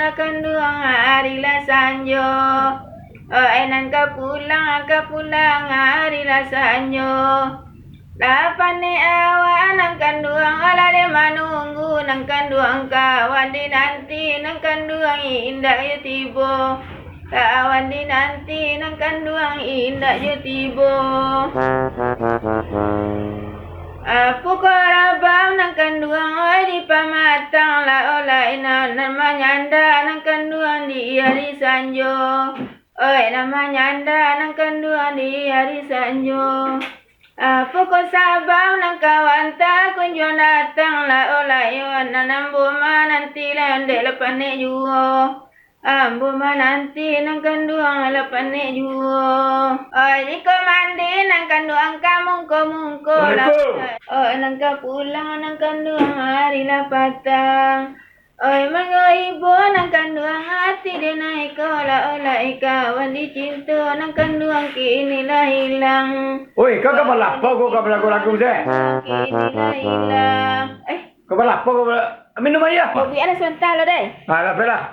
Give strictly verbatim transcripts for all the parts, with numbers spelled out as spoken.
Kanduang ari lah sanjo, oi nan ka pulang, ka pulang ari lah sanjo. Lah panek awak nan kanduang, lah dek manunggu nan kanduang, kawan dinanti nan kanduang indak yo tibo. Kawan dinanti nan kanduang indak yo tibo. Apo ko rabam nan kanduang, oi di pamatang, lah olai nan, nan manyanda nan kanduang di ari sanjo. Oi nan manyanda nan kanduang di ari sanjo. Apo ko sabab nan kawan takunjuang datang, lah olai nan ambo mananti, lah ondeh lah panek juo. Ambo mananti nan kanduang lah panek juo. Oi, iko mandi nan kanduang ka mungko-mungko lah. Assalamualaikum. Oi, nan ka pulang nan kanduang ari lah patang. Oi, mangaibo nan kanduang ati den aiko lah olai kawan dicinto nan kanduang kini lah ilang. Oi, kau ka balapo kau ka balagu-lagu se? Kini lah ilang. Eh. Kau balapo kau bala-, minum aia. Kopi ada sebentar lo, deh. Alah, apalah.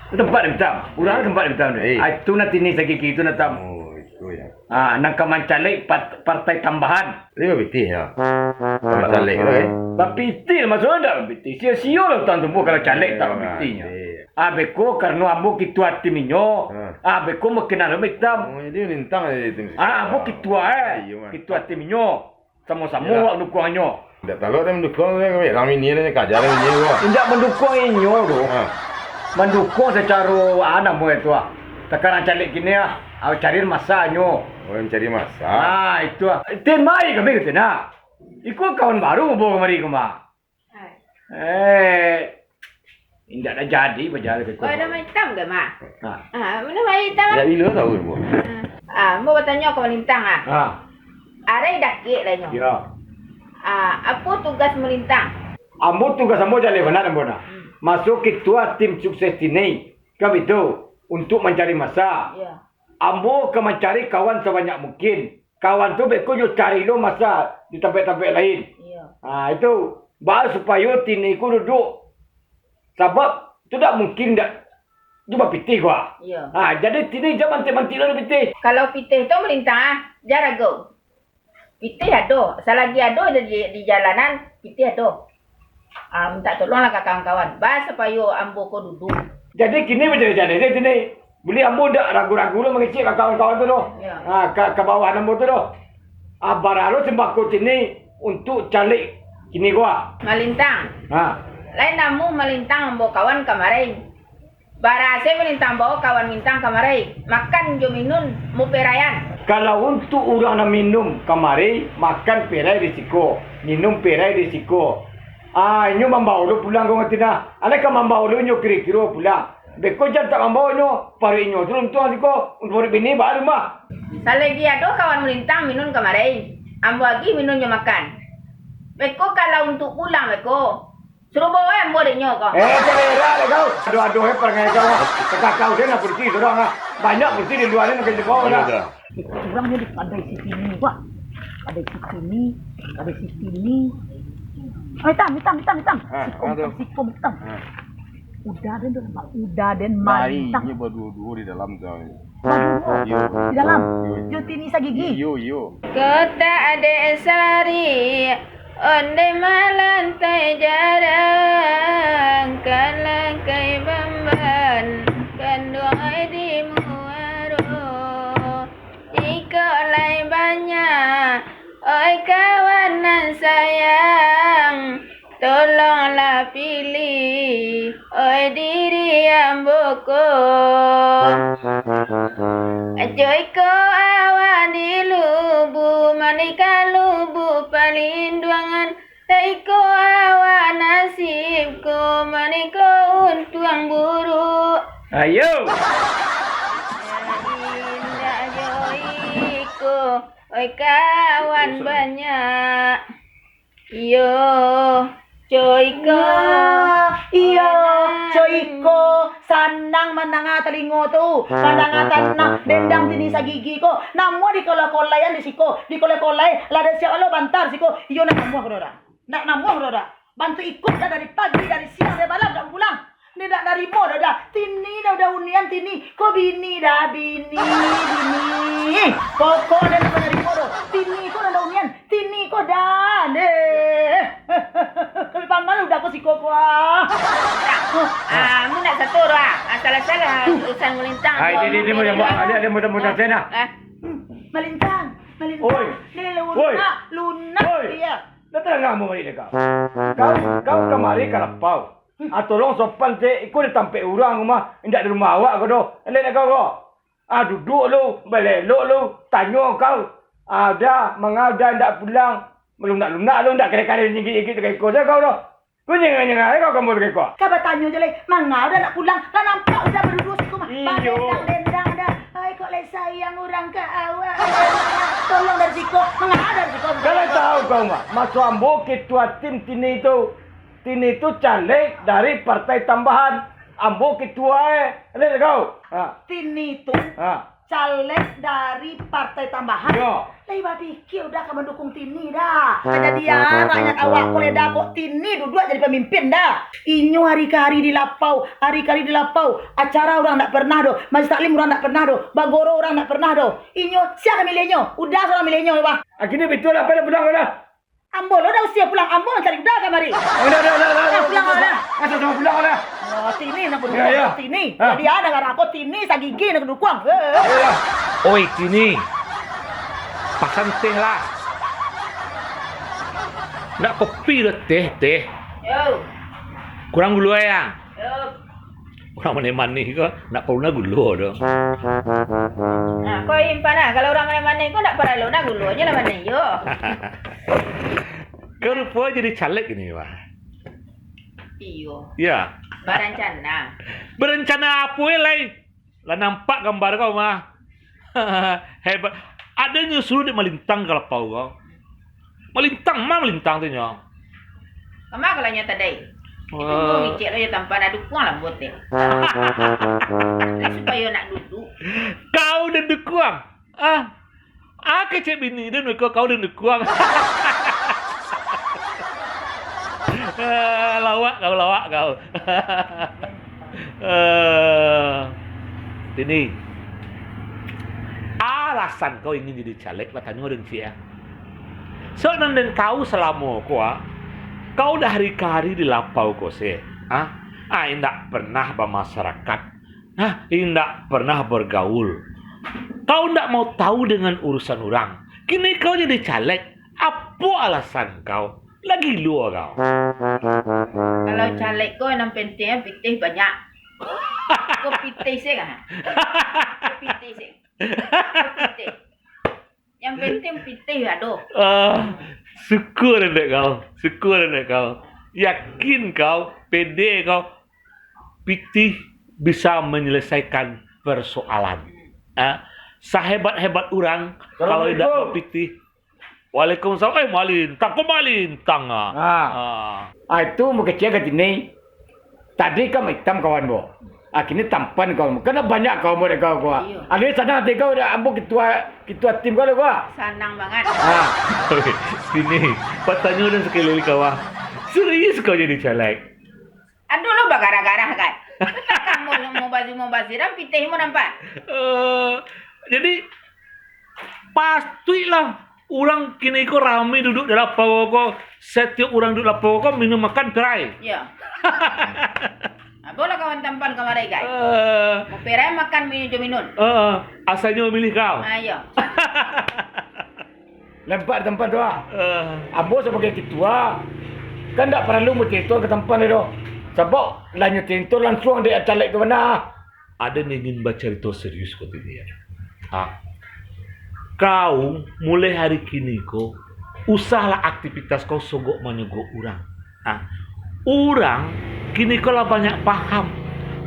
Tempat dia hitam. Urang ada tempat dia hitam dia. Eh. Ah, itu nanti ni sakiki itu nak hitam. Oh, itu ya. Ah, nan ka mancalek pat-, partai tambahan. Dia bapitih ya. Kalau caleg tu, eh. Bapitih lah maksudnya ndak bapitih. Sio-sio lah utang tumbuh kalau caleg tak bapitihnyo. Ah, beko karano ambo ketua tim inyo. Ah, beko makin ado hitam. Oh, jadi lintang aja itu. Ah, ambo ketua, eh. Ketua tim inyo. Samo-samo awak mandukuangnyo. Indak talok dah mandukuang, rang mini dah kaja rang mini tu. Indak mandukuang inyo tu. Ha. Mandukuang sacaro, ah, namo itu, ah. Takarang caleg kini, ah. Ah, cari masa nyo. Oh, yang cari masa. Ah, itu, ah. Temai kami kata nak. Iko kawan baru bawa kamari ko, Mak. Eh, indak dah jadi bajalan ke. Oh, nama hitam ke, Mak? Ha. Ah, nama hitam, Mak? Indak bilo tahu, Bu. Ah, ambo batanyo ka Malintang, ah. Ha. Arai dakek lah inyo. Ya. Ah, apo tugas Malintang? Ambo tugas ambo jaleh bana ambo nah. Hmm. Maso ketua tim sukses tini, kan itu, untuk mancari masa. Ya. Ambo ka mancari kawan sabanyak mungkin. Kawan tu beko jo cari lo masa di tampek-tampek lain. Iyo. Ha, itu. Baa supayo tini ko duduak. Sabab tu dak mungkin dak jo bapitih ko, ah. Iyo. Ha, jadi tini jan mantik-mantik lo bapitih. Kalau pitih tu Malintang, ah, jan ragu. Pitih ado, salagi ado di, di, di jalanan, pitih ado. Ah, mintak tolonglah ka kawan-kawan. Baa supayo ambo ko duduak. Jadi kini bajaleh-jaleh se kini. Buliah ambo ndak ragu-ragu lo mangecek ka kawan-kawan tu doh. Ya. Ah, ka, ka bawahan ambo tu doh. Ah, bara lo sembako kini untuak caleg kini ko, ah. Malintang. Ha. Lai namuah Malintang ambo kawan kamari. Bara se Malintang bao kawan Malintang kamari, makan jo minun, mo peraian. Kalau untuak urang nan minum kamari, makan perai di siko, minum perai di siko. Ah, inyo mambao lo pulang ko ngarati nah. Alah ka mambao lo inyo kiro-kiro pulang. Beko jan tak mambao inyo, paruik inyo tu runtuang siko, untuak paruik bini baa rumah. Salagi ado kawan Malintang minun kamari, ambo agih minun jo makan. Beko kalau untuak pulang beko, Suruh bawa ambo dek nyo ko. Eh, jan berak dek kau. Aduh-aduh, eh, parangai kau. Kakak kau se nah purti surang ah. Banyak purti di lua ni makin jebol dah. Iyo dah. Eh, urang ni di kadai si Tini, wah. Kadai si Tini, kadai si Tini. Oh, hitam, hitam, hitam, hitam. Ah, siko hitam, siko hitam. Ah. Udah den, udah den, Malintang. Inyo baduo-duo di dalam tu. Baduo-duo? Iyo. Di dalam? Iyo. Jo Tini sagigi? Iyo, iyo. Kotak dek sari, ondeh malantai jarang, kalakai bamban, kanduang ai di muaro. Jikok lai banyak, oi kawan nan sayang, tolonglah pilih, oi diri ambo ko. Ajo iko awak di lubu, manikah lubu palinduangan, Taiko awak nasib ko, maniko untuang buruk. Ayo. Indak jo iko, oi kawan banyak. Iyo, jo iko. Iyo, iyo, jo iko. Sanang mandanga talingo tu. Mandanga tanang dendam Tini sagigi ko. Namuah dikolai-kolaian di siko. Dikolai-kolai, lah ado siap lo bantar siko. Iyo, nak namuah ko dah. Ndak namuah doh dak. Bantu ikuik dah dari pagi, dari siang, dari malam ndak pulang. Ni ndak narimo doh, dah. Tini dah, udah unian, tini. Ko bini dah, bini, bini. Pokok dah ndak narimo doh. Tini ko dah unian, tini ko dah. Deh. Pangan udah ko siko ko, ah. Ah, amu nak sato doh, ah. Asal-asal, ah, urusan malintang. Ai, ko, dia, dia, dia, amu dia, dia, dia, dia, mudah-mudahan saya dah. Ah. Hmm, malintang, malintang. Oi. Ni lunak, oi, lunak. Oi. Iya. Dah tadanga amu baliak dek kau. Kau, kau kamari ka lapau. Ah, tolong sopan se, iko di tampek urang rumah, indak di rumah awak ko doh. Elok dek kau ko. Ah, duduak lu, balelok lu, tanyo kau. Ah, dah, manga dah indak pulang. Lunak-lunak lu, indak kare-kare nyigik-nyigik ka iko se kau doh. Lu nyengah-nyengah kau ka ambo ka iko. Ka batanyo je lai, manga dah indak pulang. Lah nampak udah baduduak siko mah. Iyo. Badendang-dendang dah. Ai, kok lai sayang urang ka awak. Tolong dari siko, manga dari siko. Kalau tahu kau mah, maso ambo ketua tim tini tu. Tini tu caleg dari partai tambahan. Ambo ketua, eh. Lihat kau. Ha. Tini tu, ha, caleg dari partai tambahan. Yo. Lai bapikia udah ka mandukung Tini dah. Kajadian rakyat awak ko lai dah kok Tini duduak jadi pamimpin dah. Inyo hari ka hari di lapau, hari ka hari di lapau. Acara urang ndak pernah doh, majlis taklim urang ndak pernah doh, bagoro urang ndak pernah doh. Inyo, sia ka miliahnyo? Udah surang miliahnyo, bah. Akhirnyo batua lah, pai lah pulang lah. Ambo lo dah usia pulang, ambo mancari udah kamari. Oh, dah, dah, dah, dah, dah, pulang lah. Asa sama pulang lah. Oh, Tini nak berdukuang, ya, ya. Tini. Ha. Jadi ada garang ko Tini sagigi nak berdukuang. Eh, eh, eh. Oi, Tini. Pasan teh lah. Nak kopi doh, teh, teh. Yo. Kurang gulo, ya? Yo. Urang manih-manih ko, ndak paralu na gulo doh. Nah, ko impan lah. Kalau urang manih-manih ko, ndak paralu na gulo, ajo lah manih, yo. Kau rupo jadi caleg kini, Bah. Iyo. Ya. Barancana. Barancana apo lai? Lah nampak gambar kau mah. Hebat. Ado nyo suruah dek malintang ka lapau ko. Malintang mah malintang tu nyo. Kama kalau nyo tadai? Wah. Itu ngicek lo jo tampan, ado kuang lah buat deh. Lah supayo nak duduk. Kau den dukuang? Ah. Ah, kecek bini den, kau, kau den dukuang. Ah, lawak kau, lawak kau. Eh, Tini, alasan kau ingin jadi caleg, lah tanyo den ciek, ah. Sabab nan den tahu salamo ko, ah, kau dah hari ka hari di lapau ko se, ah, ah, indak pernah bamasyarakat, ah, indak pernah bergaul. Kau indak mau tahu dengan urusan urang. Kini kau jadi caleg, apo alasan kau? Lah gilo kau. Kalau caleg ko nan penting pitih banyak. Ko pitih se kah? Ko pitih se. Ko pitih. Yang penting pitih ado. Ah, syukur dek kau. Syukur dek kau. Yakin kau, pede kau, pitih bisa menyelesaikan persoalan. Ah, sahebat-hebat urang, kalau indak Assalamualaikum. Bapitih, Waalaikumsalam. Eh, malintang. Ko malintang, ah. Ah. Ah. Ah, itu mukecek ka Tini. Tadi kan itam kawan bo. Ah, kini tampan kawan bo. Kan banyak kawan bo dek kau ko. Iyo. Ado sanang ati kau dek ambo ketua, ketua tim kau ko. Sanang banget. Ah. Tini, patanyo den sakali lai kau, ah. Serius kau jadi caleg? Aduh, lo bagarah-garah kan. Kamu mubazir-mubazir, dan pitih mu nampak. Eh, jadi, patuiklah urang kini ko rami duduak di lapau ko. Satiok urang duduak lapau ko, minum makan pirai. Iyo. Ah, bolah kawan tampan kamari, guys. Eh. Mau pirai makan minum jo minum. Eh, asanyo milih kau. Ah, iyo. Lampak di tampan tu, ah. Eh. Ambo sabagai ketua, kan ndak paralu bacarito ka tampan tu doh. Sabab lah nyo carito langsuang dek caleg tu bana. Aden ingin bacarito serius ko Tini, ya. Ah. Kau mulai hari kini ko, usahlah aktivitas kau sogok manyogok urang. Nah, urang kini ko lah banyak paham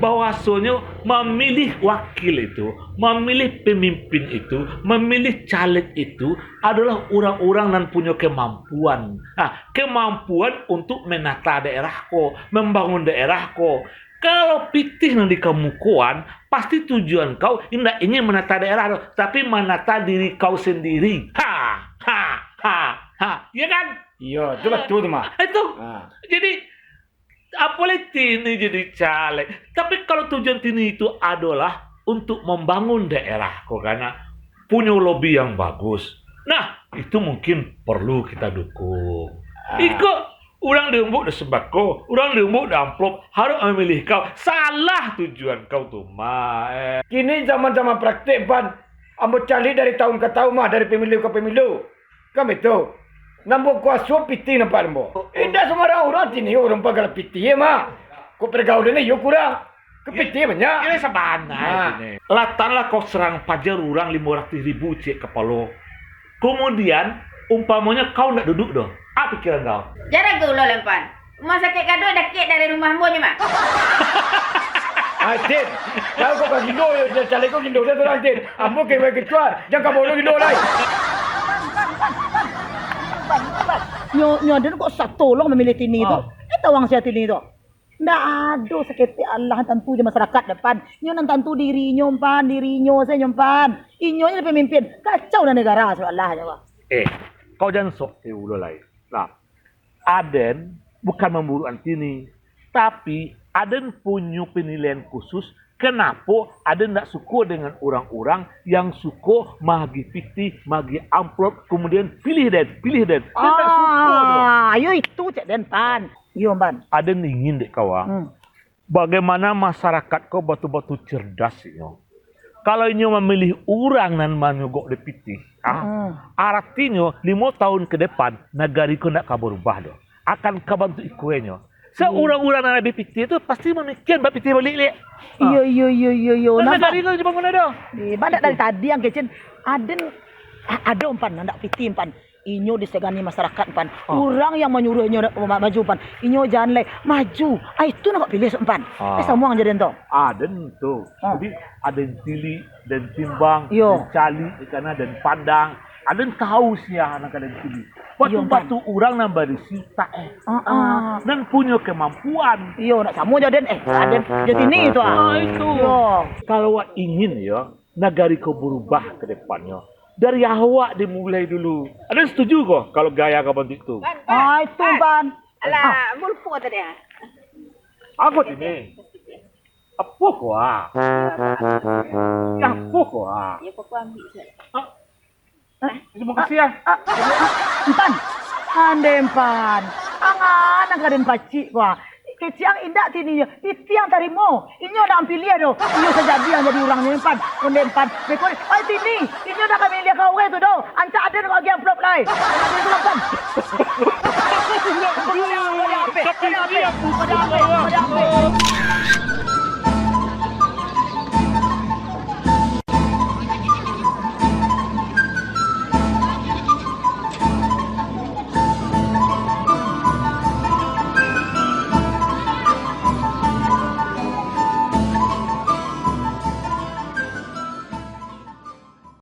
bahwasonyo mamilih wakil itu, mamilih pemimpin itu, mamilih caleg itu adolah urang-urang nan punyo kemampuan. Nah, kemampuan untuk menata daerah ko, membangun daerah ko. Kalau pitih nan di kamukoan, pasti tujuan kau indak ingin menata daerah doh, tapi menata diri kau sendiri. Ha, ha, ha, ha. Iya kan? Iyo, itu batua tu mah. Itu. Ha. Jadi, Apo lai Tini jadi caleg? Tapi kalau tujuan Tini itu adolah untuk mambangun daerah ko, karano punyo lobi yang bagus. Nah, itu mungkin perlu kita dukung. Ah. Iko, urang diumbuk dek sembako, urang diumbuk dek amplop, harus mamilih kau. Salah tujuan kau tu, Mak, eh. Kini zaman-zaman praktek, Pan. Ambo caliak dari tahun ka tahun mah, dari pemilu ka pemilu. Kan baitu? Nan bakuaso pitih nampak ambo. Oh, oh. Indak sumbarang urang Tini, urang pagalah pitih, eh, mah. Kok pergaulan iyo kurang? Ka pitih banyak. Iyo sabana. Nah. Tini. Latanlah kau sarang pajar urang limo ratuih ribu ciek kapalo. Kemudian, umpamonyo kau ndak duduk doh. Apo pikiran kau? Jan ragu lo, Lempan. Rumah sakik Kado dakek dari rumah ambo nyo mah. Ai, Tin, kau kok ka gilo yo, caleg ko gilo dah tu lah, Tin. Ambo kewek ketua, jan ka bawa gilo lai. Nyo, nyo aden kok satolong mamilih Tini tu. Ah. Eh, tawang sia Tini tu. Ndak ado saketek alah tantu jo masarakat, Pan. Nyo nan tantu dirinyo, Pan, dirinyo sajo, Pan. Inyo nyo pamimpin. Kacau lah nagara, sudah alah nyo. Eh, kau jan sok tau pulo lai. Lah, aden bukan mamburuakan Tini, tapi aden punyo panilaian khusus, kenapo aden ndak suko dengan urang-urang yang suko maagiah pitih, maagiah amplop, kemudian pilih den, pilih den. Den ndak suko doh. Ah, iyo itu cek den, Pan. Iyo, Pan. Aden ingin dek kau, ah. Hmm. Bagaimana masarakat ko batul-batul cerdas inyo. Kalau inyo mamilih urang nan manyogok dek pitih, ah, hmm, aratinyo limo tahun ka depan, nagari ko ndak ka barubah doh. Akan ka bantuak ikuenyo. Sa-, hmm, urang-urang nan abih pitih tu pasti mamikian bak pitih baliak, Lek. Iyo, iyo, iyo, iyo, iyo. Nan nampak? Nagari ko dibangun ado. Eh, banyak dari tadi yang kecen. Aden, a-, ado, Pan, nan ndak pitih, Pan. Inyo disegani masarakat, Pan. Oh. Urang yang manyuruah inyo ma-, maju, Pan. Inyo jan lai maju. Ah, itu nan kau pilih, Pan. Ah. Eh, samuang jo den tu. Ah, den tu. Ah. Jadi, aden tilik, den timbang, iyo, den caliak, karano den pandang. Aden tahu sia nan ka den pilih. Iyo, Pan. Batu-batu urang nan barisi utak, eh. Ah, ah. Ah, nan punyo kamampuan. Iyo, nak samo jo den, eh, aden jo Tini tu, ah. Ah, itu. Iyo. Kalau awak ingin, yo, nagari ko barubah ka depannyo. Dari awak dimulai dulu. Aden setuju ko kalau gaya ka bantuak tu? Pan, Pan, ah, itu, Pan. Pan. Alah, ah, ambo lupo tadi, ah. Apo Tini? Apo ko, ah? Apo ko, ah? Yo, kau ambiak sajo. Ah. Terima kasih, ah. Ah, ah, ah, Pan. Andeh, Pan. Angan, angan ka den pacik ko, ah. Kecek ang indak Tini yo, pitih ang tarimo. Inyo ndak ang piliah doh. Inyo sajadi ang jadi urangnyo, Pan. Ondeh, Pan. Beko, oi, Tini. Inyo ndak ka miliah kau urang tu doh. Rancak aden kau agiah amplop lai. Aden tu, Pan. Tapi dia bukan orang.